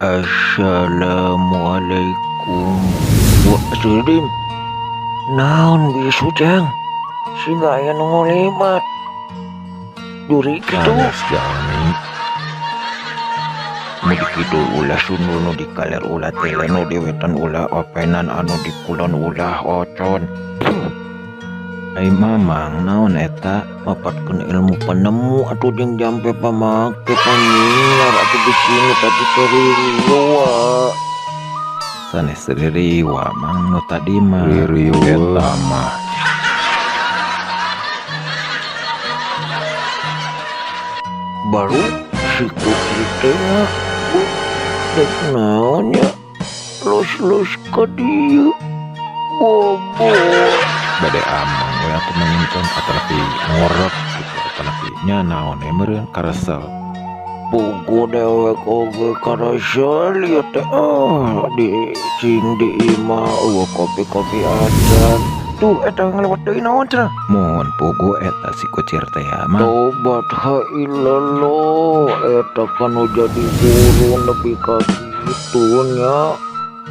Assalamualaikum. Waalaikumsalam. Naon bisu jang? Siga aya nu ngaliwat. Juri kitu. Sanes jalmi. Nu di kidul ulah sundul, nu di kaler ulah tele, nu di wetan ulah openan, anu di kulon ulah ocon. Ai Mamang naon eta? Mapatkeun ilmu penemu atuh jeung jampe pamake panyiar atuh di sini tadi teririwa. Sanes ririwa Mang, nu tadi mah. Ririwa. Eta mah. Baru si Putri teh dek naon nya lus-lus ka dieu bobo. Bade amang we atuh mangintun atanapi ngorek gitu atanapi nya naon we meureun karesel. Pugu dewek oge karesel ieu teh, ah di cing di imah eueuh kopi-kopi acan. Tuh eta ngalewat deui naon cenah? Mun pugu eta si kucir teh ya mah. Tobat ha illallah, eta kan nu jadi guru nepi ka kitu nya.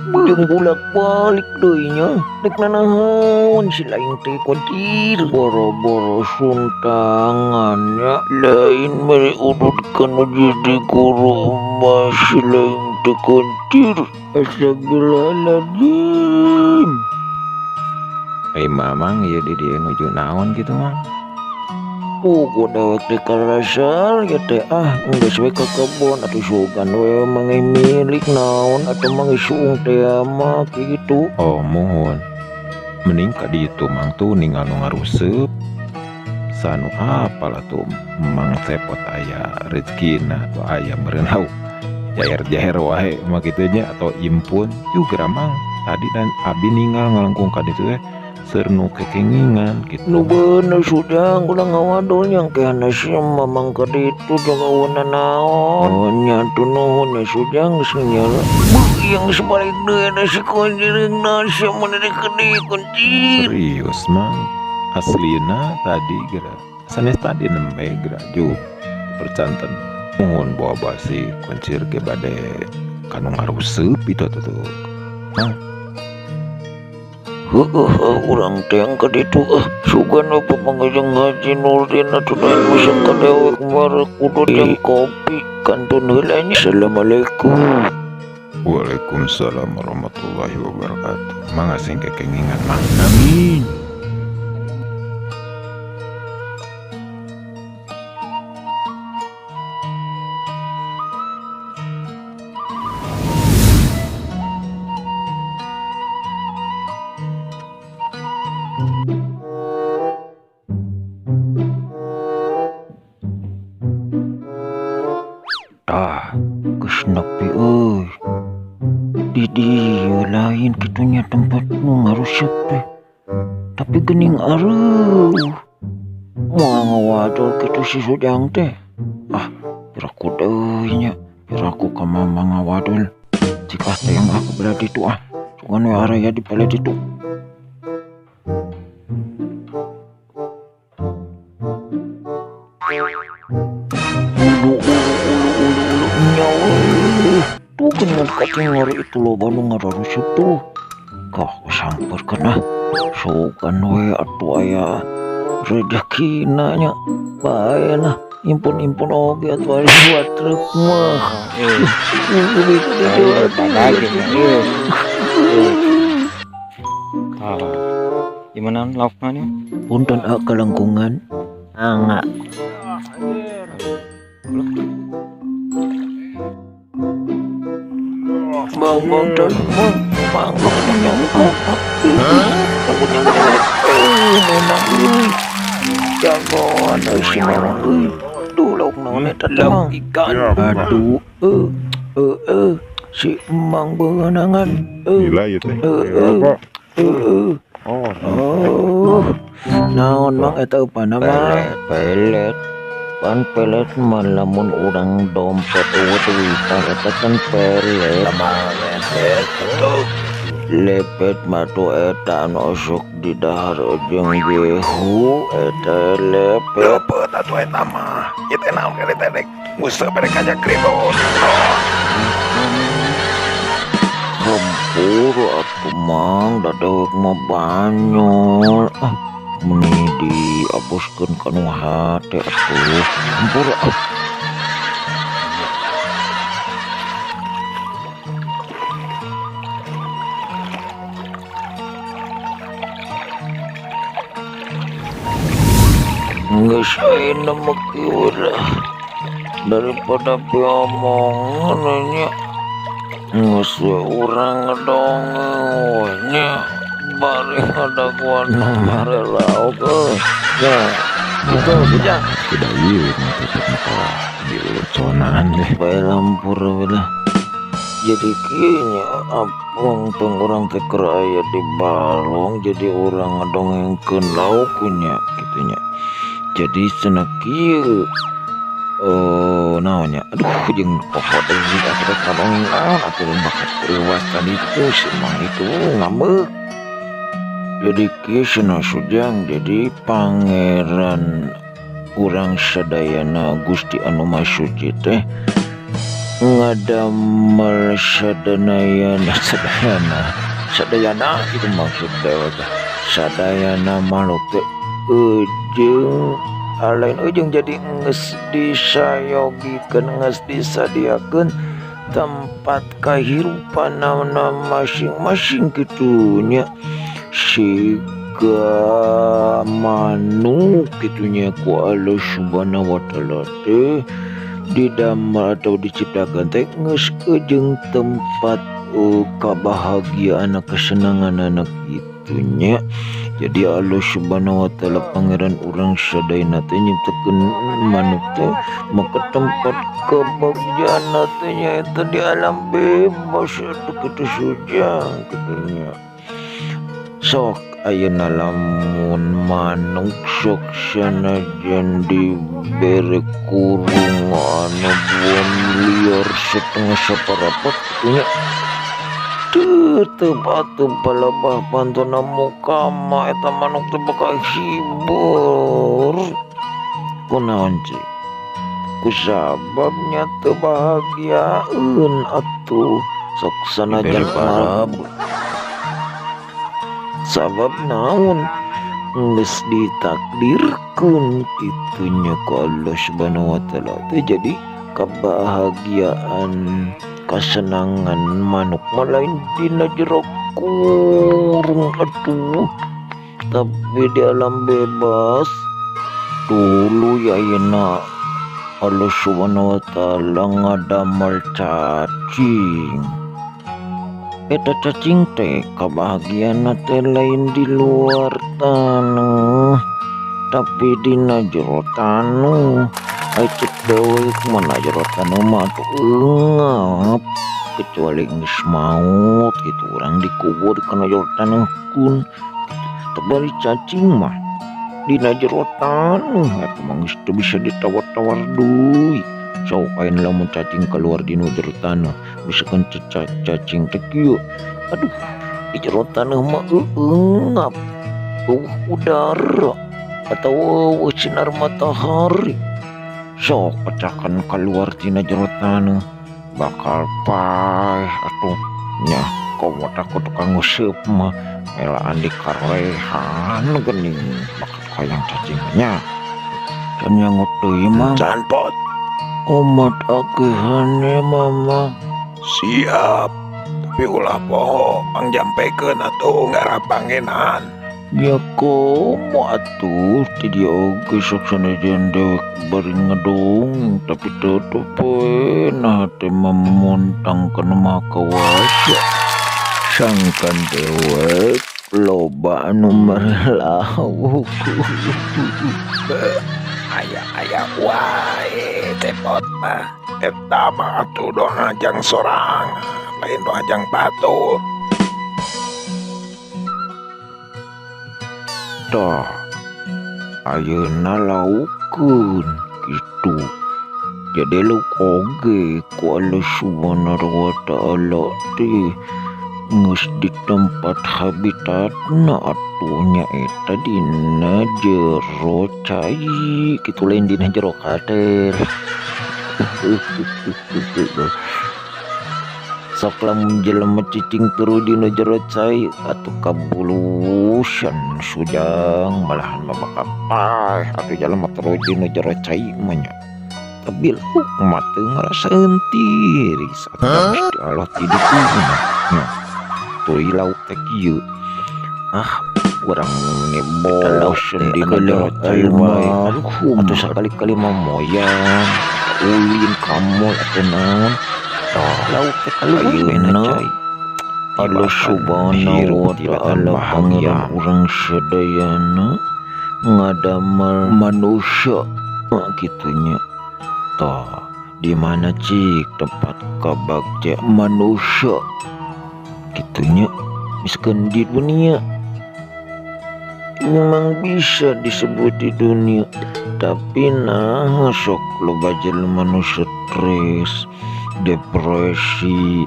Jeung bolak-balik deui nya. Rek nanaon si lain teh kucir. Boro-boro suntangan nya. Lain mere udud kana jadi guru mah si lain teh kucir. Astagfirullahaladzim. Ai Mamang ieu di dieu nuju naon kitu Mang? Pugu dewek teh karasal ya teh, ah geus we ka kebon atuh sugan we manggih milik naon atuh manggih suung teh mah kitu. Oh muhun. Mending ka ditu Mang tuh ningal nu ngaruseup. Sanu apalah tuh Mang Cepot aya rezekina atau aya meureun lauk. Jaher-jaher wae mah kitu nya atau impun juga Mang. Tadi dan abi ningal ngalengkung ka ditu teh seur nu kekengingan gitu. Nu bener sujang ulah ngawadol yang kehana sia Mamang ka ditu jeung eueuna naon. Oh nya tuh nuhun nya sujang geus nyala. Beuh yang sebalik deui ada si kunciring naon sia mun rek ka dieu kuncir. Serius Mang, aslina tadi geura sanes tadi nembe geura ju percanten. Nuhun bawa basi kuncir ge bade kanu ngaruseup itu tuh. Mang. Heueuh urang teh yang ka ditu ah sugan we papanggih jeung Haji Nurdin atuh lain mesen ka dewek mere kudu jeung kopi kantun heula nya. Assalamualaikum. Waalaikumsalam warahmatullahi wabarakatuh. Mangga sing kekengingan Mang. Amin. Tah, geus nepi euy. Di dieu lain kitunya tempat nu ngaruseup teh. Tapi geuning areuh. Moal ngawadol kitu si Sujang teh. Ah, piraku deui nya. Piraku ka Mamang ngawadol. Cik ah teh yang aku belah ditu ah. Sugan we araya di bala ditu. Ulu ulu ulu ulu ulu nyawa. Tuh geningan katinggal itu loba nu ngararuseup tuh. Kah sampeurkeun ah. Sugan we atuh aya rezekina nya. Bae lah impun-impun oge atuh ari dua truk mah. Gimana lauknya nih? Punten ah kalangkungan. Angga. Bang bang dan bang bang bang bang bang bang jagoan si Mamang euy. Duh lauk naon eta teh Mang? Ikan. Aduh si Emang beunangan. Gila ieu teh. Oh. Naon Mang eta upana Mang? Pelet. Pan pelet mah lamun urang dompet eueuh duitan eta kan pelet. Lepet mah tuh eta anu osok di dahar jeung gehu eta lepet. Lepet atuh eta mah. Ieu teh naon kali teh dek nguseup rek ngajak ribut. Hampura atuh Mang, da dewek mah banyol. Ah, meni diaboskeun ka nu hate atuh. Hampura ah. Geus ayeuna mah kieu lah. Daripada piomongan nya geus we urang ngedongeng nya bari ngadaguan nu mere lauk euy. Nya gitu Ujang. Tidak ieu mah tetep mah diluconan deh. Bae lampur we lah. Jadi kieu nya apung peng urang teh keur aya di balong jadi urang ngadongengkeun lauk nya kitu nya. Jadi cenah kieu naon nya aduh jeung pokok deui atuh rek ngadongeng naon atuh bakat leuwas tadi itu si Mang itu ngambek. Jadi kieu cenah Sujang, jadi pangeran urang sadayana Gusti Anu Maha Suci teh ngadamel sadayana sadayana sadayana itu maksud dewek teh sadayana makhluk teh eujeung lain eujeung jadi geus disayogikeun geus disadiakeun tempat kahirupanana masing-masing kitu nya. Siga manuk kitu nya ku Allah Subhanahu wa taala teh didamel atau diciptakan teh geus eujeung tempat kabahagiaan kesenanganana kitu nya. Jadi Allah Subhanahu wa taala pangeran urang sadayana teh nyiptakeun manuk teh maka tempat kebahagiaan teh nyaeta di alam bebas atuh kitu Sujang kitu nya. Sok ayeuna lamun manuk sok sanajan dibere kurung anu 2 miliar setengah saparapat kitu nya. Tetep atuh palebah pantona muka mah eta manuk teh bakal hibur. Kunaon cik? Kusababnya teu bahagiaeun atuh sok sanajan mah. Sabab naon geus ditakdirkeun kitu nya ku Allah Subhanahu wa taala teh. Jadi kebahagiaan kasenangan manuk mah lain dina jero kurung atuh, tapi di alam bebas. Dulu ya ayeuna Allah Subhanahu wa taala ngadamel cacing. Eta cacing teh kabahagiaanna teh lain di luar tanah, tapi dina jero tanah. Ai cek dewek mah na jero tanah mah atuh eungap, kecuali geus maot kitu urang dikubur kana jero tanah kun. Tapi cacing mah dina jero tanah eta mah geus teu bisa ditawar-tawar deui. Sok ayeuna lamun cacing keluar dina jero tanah, misalkan cacing teh kieu, aduh di jero tanah mah eungap, eueuh udara atau eueuh sinar matahari. Sok pecakan keluar tina jero tanah bakal paeh atuh nya. Komo takut tukang nguseup mah melaan dikarehan geuning bakat hayang cacingnya. Can nyangut deui Mang. Can pot. Omat akehane mama. Siap. Tapi ulah poho pangjampekeun atuh ngarapangenan. Ya komo atuh ti dieu oge sok sanajan dewek bari ngedongeng tapi tetep we nah teh memontang kana Maha Kawasa. Sangkan dewek loba anu mere lauk. Aya-aya wae cepot mah. Eta mah atuh doa jang sorangan, lain doa jang batur. Tah, ayeuna laukeun kitu. Jadi lauk oge ku Allah Subhanahu wa taala teh geus di tempat habitatna atuh nyaeta dina jero cai kitu, lain dina jero kater. Sok lamun jelema cicing turu dina jero cai atuh kabulusan sujang malahan mah bakal paeh atuh jelema turu dina jero cai mah nya. Tapi lauk mah teu ngarasaeun tiris atuh Gusti Allah ti ditu nya. Tuluy lauk teh kieu. Ah urang meni bosen dina jero cai wae. Atuh sakali-kali mah moyang ulin ka mall atau naon. Tah lauk teh ayeuna Allah subhanahu wa ta'ala pangeran urang sadayana ngadamel manusia kitunya. Tah di mana cik tempat kabagja manusia kitunya miskeun di dunia. Memang bisa disebut di dunia, tapi nah sok loba jelema nu stres, depresi,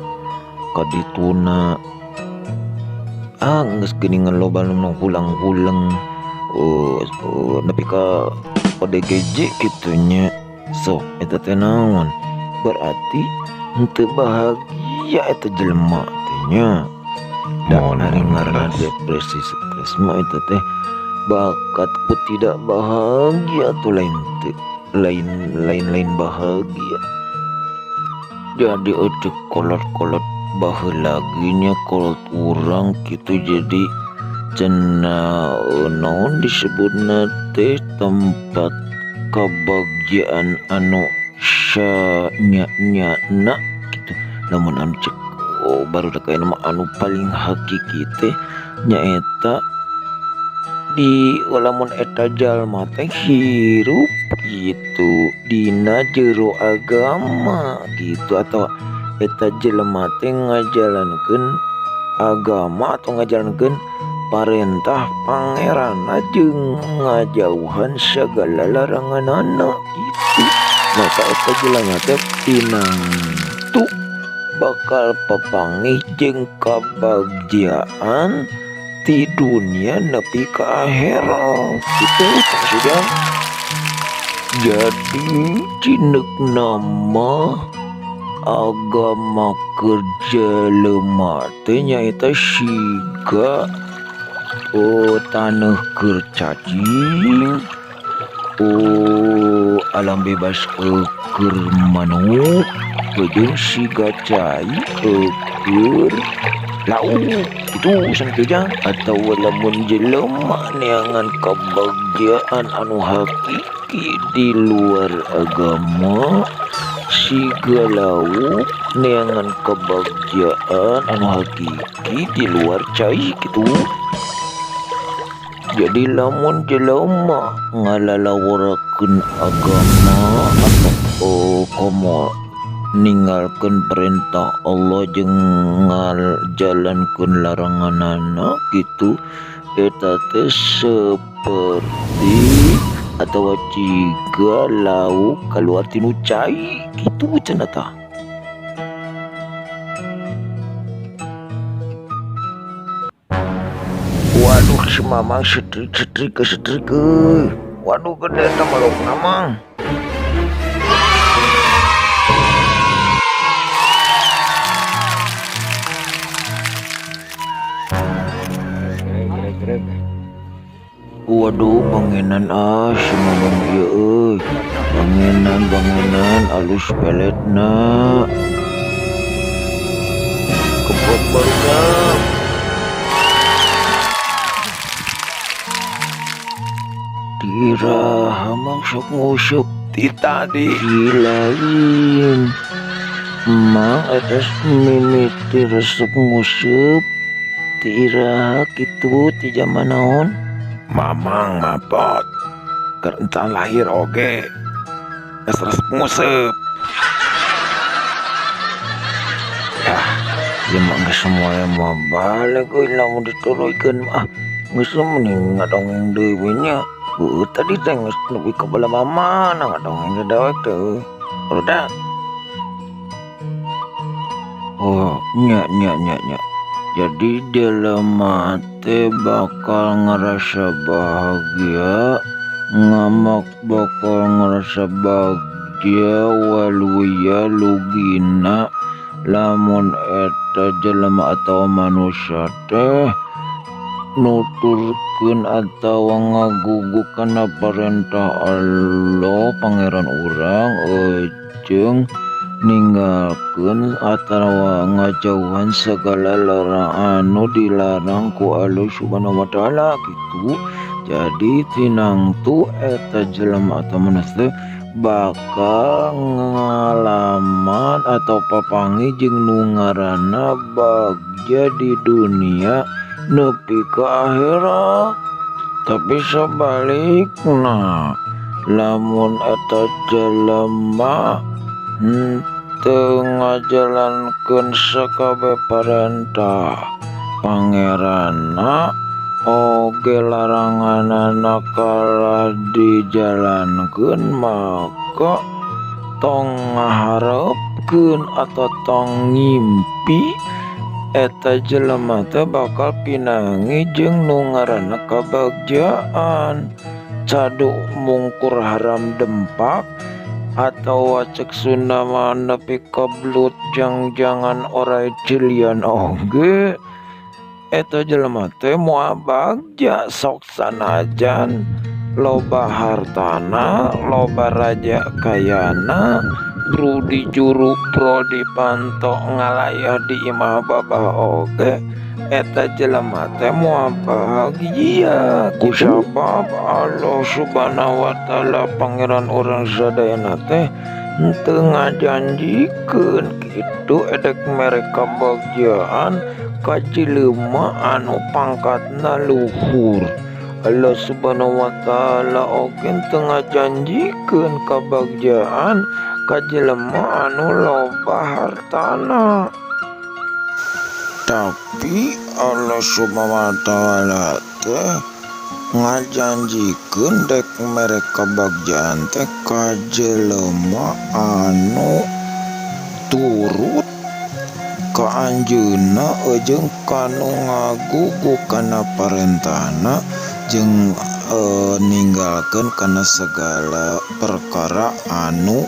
kadituna. Ah geus geuningan loba nu hulang-huleng, nepi ka ODGJ kitunya. Sok eta teh naon? Berarti henteu bahagia eta jelema teh nya. Da ari ngaranna depresi stres mah eta teh bakat ku tidak bahagia tuh lain teu, lain lain lain bahagia. Jadi eueuh kolot-kolot baheula ge nya kolot urang kitu jadi cenah naon disebutna teh tempat kebahagiaan anu sanya-nyana kitu. Lamun anu cek baru kayak nama anu paling hakiki teh nyaeta di lamun eta jalma teh hirup gitu dina jero agama gitu, atau eta jelema teh ngajalankeun agama atau ngajalankeun parentah pangeran jeung ngajauhan sagala laranganana gitu. Maka eta jelema teh pinantu bakal papanggih jeung kabagjaan ti dunia nepi ka akhirat gitu maksudnya. Jadi cineuk nama agama kerja jelema teh nyaeta siga taneuh keur cacing, alam bebas keur manuk, jeung siga cai keur lauk itu sakitu. Atau lamun jelema neangan kebahagiaan anu hakiki di luar agama, siga lauk neangan kebahagiaan anu hakiki di luar cai gitu. Jadi lamun jelema ngalalawarakeun agama atau komo ninggalkeun perintah Allah jeung ngajalankeun laranganana gitu, eta teh seperti atau jiga lauk keluar tinu cai gitu cenah tah. Waduh si mamang setrik setrik. Waduh gede eta mah laukna mang. Waduh bangenan ah si mamang ieu euy. Bangenan alus peletna. Kepot barunya. Tira hamang sok nguseup ti tadi lain. Mang eta mimiti resep nguseup tira kitu ti jaman naon? Mamang mapot keur encan lahir oge geus resep nguseup. Yah, ieu mah geus moal moal balik euy lamun dituluykeun mah. Geus mending ngadongeng deui we nya. Heueuh tadi teh geus nepi ka bala mamana ngadongeng teh dewek teh euy. Barudak. Oh, nya nya nya nya. Jadi jelema teh bakal ngerasa bahagia, ngamak bakal ngerasa bahagia waluya lugina Lamun eta jelema atawa manusia teh nuturkeun atawa ngagugu kana parentah Allah Pangeran urang jeung ninggalkeun atawa ngajauhan segala larang anu dilarang ku Allah Subhanahu wa taala gitu. Jadi tinangtu eta jelema atau manusia bakal ngalaman atau papangi jeung nu ngaranna bagja di dunia nepi ka akhirat. Tapi sebalikna lamun eta jelema henteu ngajalankeun sakabeh parentah Pangeranna oge laranganana kalah dijalankeun, maka tong ngaharepkeun atau tong ngimpi eta jelema teh bakal pinangi jeung nu ngaranna kabagjaan. Cadu mungkur haram dempak atau cek Sunda mah nepi ka belut jang-jangan orai cilian oge eta jelema teh moal bagja sok sanajan loba hartana, loba raja kayana, bru di juru pro di panto ngalayah di imah babah oge eta jelema teh moal bahagia. Kusabab Allah Subhanahu wa taala Pangeran urang sadayana teh henteu ngajanjikeun kitu edek mere kabagjaan ka jelema anu pangkatna luhur. Allah Subhanahu wa taala oge teu ngajanjikeun kabagjaan ka jelema anu loba hartana. Tapi Allah Subhanahu wa taala teh ngajanjikeun dek mere kabagjaan teh ka jelema anu turut ka anjeunna jeung kanu ngagugu kana parentahna jeung ninggalkeun kana segala perkara anu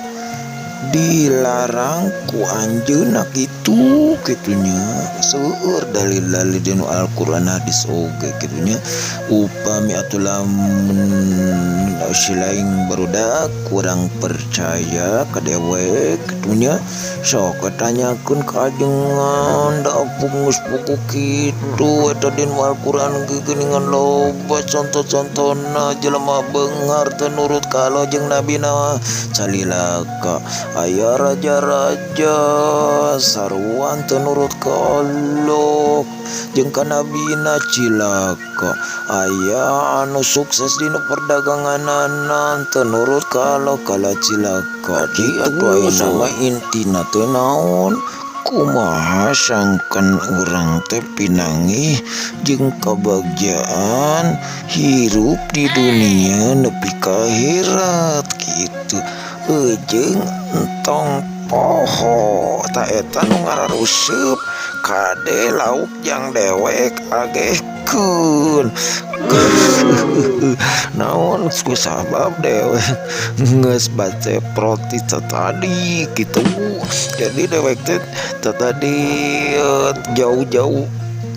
dilarang ku anjeunna kitu kitunya. Seueur dalil-dalil dinu Al-Qur'an hadis oge kitunya. Upami atuh lamun si lain barudak kurang percaya ka dewek kitunya, sok tanyakeun ka ajengan da geus buku kitu eta dinu Al-Qur'an ge geuningan loba contoh-contona jelema beunghar teu nurut ka Allah jeung nabina. Calilaka aya raja-raja saruan teu nurut ka Allah jeung ka nabina, cilaka aya anu sukses dina perdaganganana teu nurut ka Allah kala cilaka. Di atuh ayeuna mah intina teh naon? Kumaha sangkan urang teh pinangih jeung kabagjaan hirup di dunia nepi ka akhirat kitu. Jeung entong poho ta eta nu ngararuseup kade lauk jang dewek agehkeun. Naon ku sabab dewek geus baca proti tadi kitu. Jadi dewek teh tadi jauh-jauh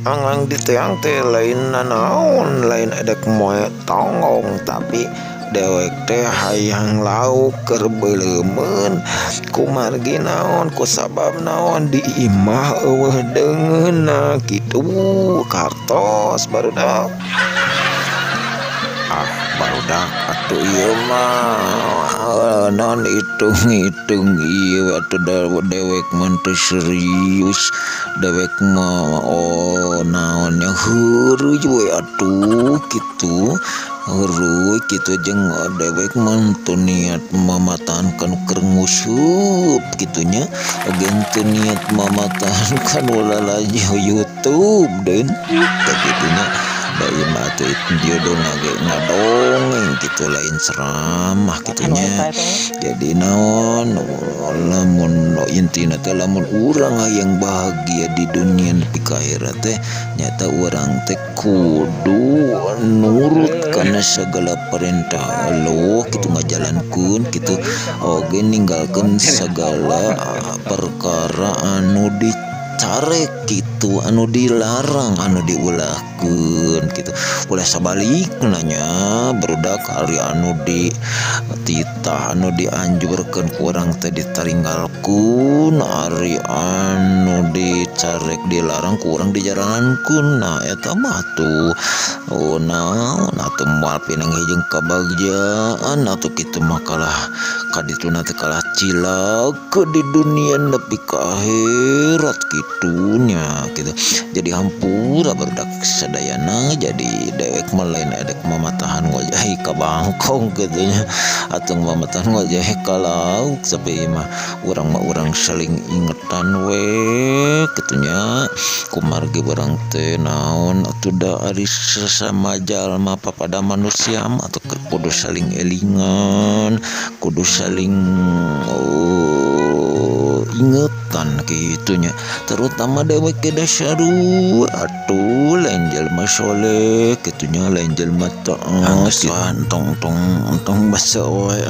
angang di teang teh lain nanaon, lain edek moe tonggong, tapi dewek teh hayang lauk keur beuleumeun kumargi naon ku sabab naon di imah eueuh deungeunna kitu kartos barudak. Ah barudak atuh ieu mah naon hitung-hitung ieu atuh dewek mah teu serius, dewek mah oh naonnya heureui we atuh kitu. Heureui kitu jeung dewek mah teu niat mamatahankeun keur ngusup kitunya, oge teu niat mamatahankeun lalajo YouTube deun teh kitunya. Da ieu mah Gitu judulna ge ngadongeng gitu lain ceramah kitu nya. Jadi naon lamun intina teh lamun urang hayang bahagia di dunia nepi ka akhirat teh nyata urang teh kudu nurut kana segala perintah Allah kitu ngajalankeun kitu oge ninggalkeun segala perkara anu dicarek kitu anu dilarang anu diulahkeun kitu ulah sabalikna nya barudak ari anu di titah anu dianjurkeun ku urang teh ditaringgalkeun ari anu dicarek dilarang ku urang dijalankeun. Nah eta mah tuh oh naon atuh moal pinanggih jeung kabagjaan atuh kitu mah kalah kadituna teh kalah cilaka di dunia nepi ka akhirat kitunya gitu. Jadi hampura barudak sadayana jadi dewek mah lain edek mamatahan wajahi ka bangkong kitu nya atau mamatahan wajahi ka lauk tapi mah urang mah urang saling ingetan we kitu nya kumargi urang teh naon atuh da ari sesama jalma papada manusia mah atuh kudu saling elingan kudu saling ingetan kitunya terutama dewek ge sarua atuh lain jelema soleh kitunya lain jelema taat geus tong tong tong basa wae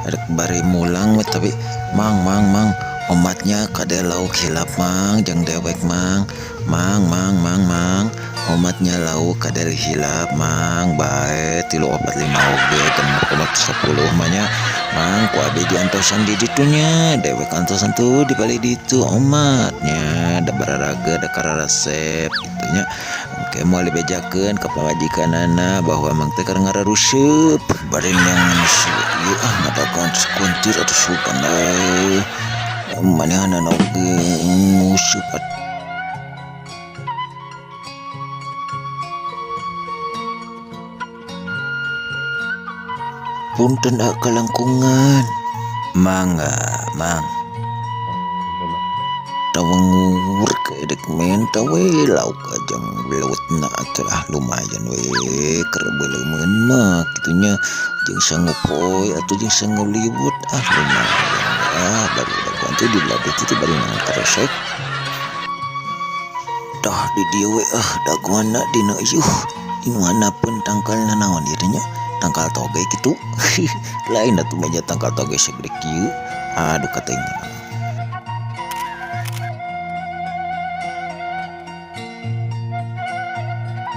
rek bari mulang we tapi mang mang mang omatnya kade lauk hilap mang jeung dewek mang mang mang mang mang omatnya lauk kade hilap mang bae 3 4 5 oge genep omat 10 mah nya mang ku abi diantosan di ditunya dewek antosan tuh di balik ditu omatnya da bararaga da kararesep kitu nya. Oke moal dibejakeun ka pamajikanana bahwa mang teh keur ngararusup bari neangan ieu ah ngadagoan kuntir atuh sugan deui manehanana oge ngusup. Punten kalangkungan mangga mang tawengur edek menta we lauk ajang beutna atuh ah lumayan we keur beuleumeun mah kitunya jeung sangu poe atuh jeung sangu liwet ah lumayan ah baru dagoan teh di belah ditu teh bari karesek tah di dieu we ah dagoanna dina ieuh di mana pun tangkalna naon ieu teh nya tangkal toge kitu lain atuh meja tangkal toge segede kieu aduh katanya.